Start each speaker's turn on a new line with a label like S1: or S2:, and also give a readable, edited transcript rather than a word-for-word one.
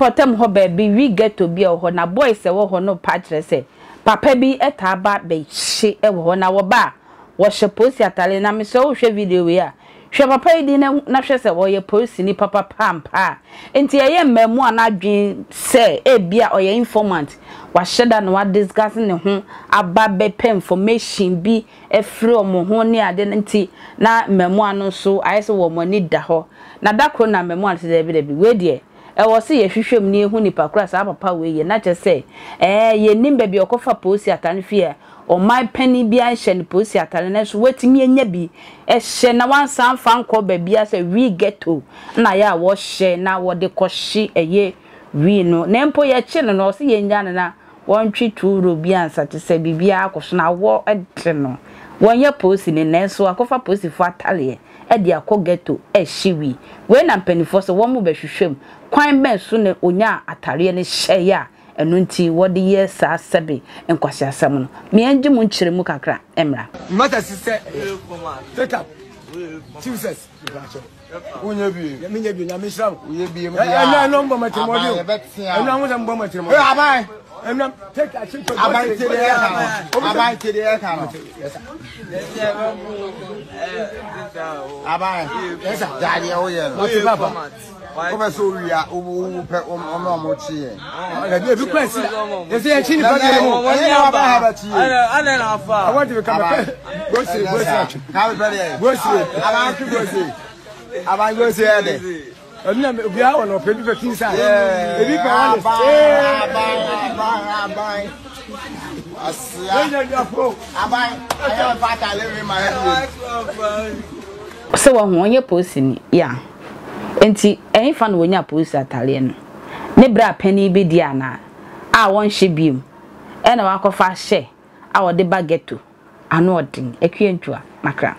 S1: mpɔtam hɔ baabi wi ghetto bi a ɛwɔ hɔ na boys a ɛwɔ hɔ no pa kyerɛ sɛ papa bi taa ba bɛhye wɔ hɔ na wɔba a wɔhyɛ polisi atare na mesrɛ wo hwɛ video wei a hwɛ papa yi din na na hwɛ sɛ ɔyɛ polisini papapa ampa a nti ɛyɛ mmaamua no adwene sɛ ebia ɔyɛ informant wahyɛ da na wa disguise ne ho aba bɛpɛ information bi afiri wɔn ho ne ade no nti na mmaamua no nso ayɛ sɛ wɔn ani da hɔ na da koro na mmaamua no sɛ dabi dabi wei deɛ ɛwɔ sɛ yɛhwehwɛ mu na yɛhu nipa koro a saa papa wei yɛ na kyerɛ sɛ ɛɛ yɛnnim baabi a ɔkɔfa polisi atare no fie a ɔman panin biara nhyɛ no polisi atare nanso watumi anya bi hyɛ na wansan amfa ankɔ baabiara sɛ wii ghetto na ayɛ a wɔhyɛ na wɔde kɔhye ɛyɛ wii no na mpo yɛkye no no ɔse yɛnnya no na Wɔntwe tuuro bi ansa te sɛ biribiara akɔ so na awɔ de no. Wɔnyɛ polisini nanso wakɔfa polisifoɔ atareɛ de akɔ ghetto rehye wii. Wei na mpanimfoɔ sɛ wɔbɛhwehwɛ mu. Kwan bɛn so na ɔnyaa atareɛ no hyɛeɛ a ɛno nti wɔde yɛ saa sɛbe nkwaseasɛm no? Me yɛngye mo nkyerɛmu kakra mmra.
S2: Mata sisɛ take up Jesus.
S3: Wonyɛ bie.
S2: Menyɛ bie nyame nhyira wo.
S3: Woyɛ bie mu
S2: deɛ. Ɛnna ɛnna mbɔ mɛtiri mɔden o. Ɛnna ahosuo mbɔ mɛtiri mɔden.
S3: Aban.
S2: Ɛnna take action to.
S3: Aban ti deɛ ɛka no. Aban ti deɛ ɛka no. Aban. Gyadeɛ woyɛ no.
S2: Mate papa.
S3: Wopɛ sɛ owia wopɛ ɔmo a ɔmo kye yɛ.
S2: Ɛbi ebi kura si. Yɛsɛ yɛn kyi nipa deɛ mu.
S3: Ɛyɛ na waba ha bɛkyi yɛ.
S2: Awɔ de kama pɛ. Gosire gosire atwi. Gosire.
S3: Aban atwi gosire. Aban gosire yɛ dɛ.
S2: Ɛnu na obiara wɔ na ɔpɛ ebi pɛ kinsa. Ebi pɛ wɔn.
S3: Aban aban aban aban. Asia. Aban ayɛ fata lewe ma yɛ bi.
S1: Sɛ wahu, ɔnyɛ polisini, yeah. Enti ɛhefa na wɔnyaa polisi atareɛ no? Ne bra panin bi deɛ anaa? A wɔnhyɛ biom, ɛna wakɔfa ahyɛ a ɔde ba ghetto, ano ɔden, Akua Ntua, Makra.